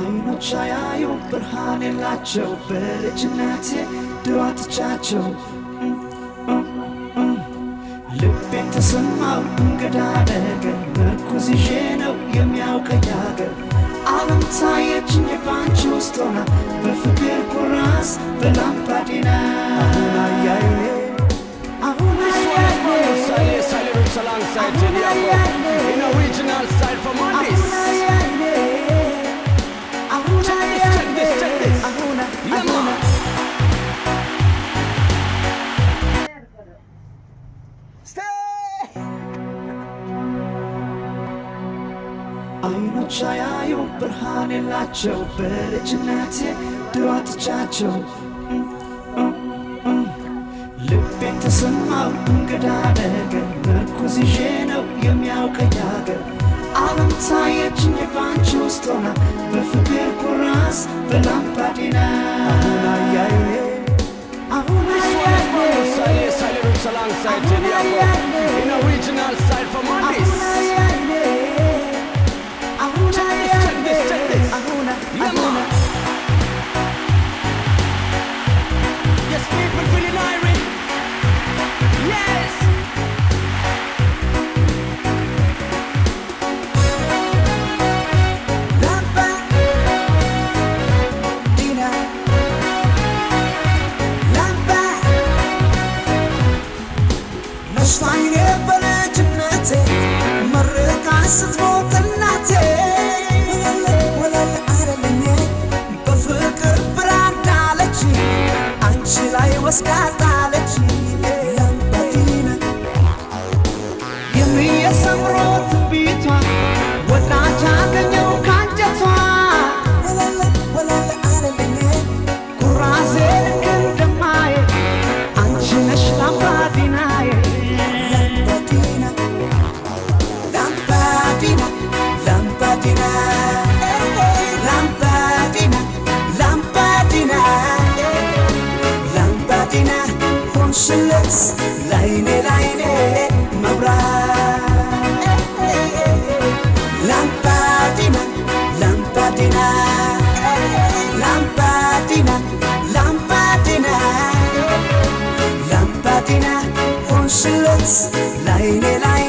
አይኖች አያዩ ብርሃን የላቸው በልጅነቴ ድሮ አጥቻቸው ልቤን ተሰማው እንግዳ ነገር ምርኩዝ ይዤ ነው የሚያውቀኝ አገር ዓለም ታየችኝ ባንቺ ውስጥ ሆና በፍቅር ኩራዝ በላምባዲና አሁን አያይኔ አሁን አያይኔ in original style from Addis. Check this, check this, check this. Yeah, man. Stay. አይኖች አያዩ ብርሃን የላቸው በልጅነቴ ድሮ አጥቻቸው ልቤን ተሰማው እንግዳ ነገር ምርኩዝ ይዤ ነው የሚያውቀኝ አገር ዓለም ታየችኝ ባንቺ ውስጥ ሆና በፍቅር ኩራዝ በላምባዲና አሁን አያይኔ አሁን This one is Manu Sale, Sale Roots alongside Teddy Afro in original style from Addis. Check this, check this, check this. Yeah, man. Yes, people feeling irate. Yes. ነሽታይኔ በልጅነቴ መርቃ ስትሞት እናቴ ወለል አለልኝ በፍቅር ብራንዳ አለች አንቺ ላይ ወስዳ ጣለች ላምባዲና የሚየሰምሮ ትንቢቷ ወዳጅ አገኘው ካንጀቷ ወለል ወለል አለልኝ ኩራዜ ልክ እንደማየ አንቺ ነሽ ላምባዲናዬ ላምባዲና ላምባዲና ላምባዲና ላምባዲና ላምባዲና ላምባዲና ሆንሽለት ላይኔ ላይኔ መብራት ላምባዲና ላምባዲና ላምባዲና ላምባዲና ላምባዲና ሆንሽለት ላይኔ ላይኔ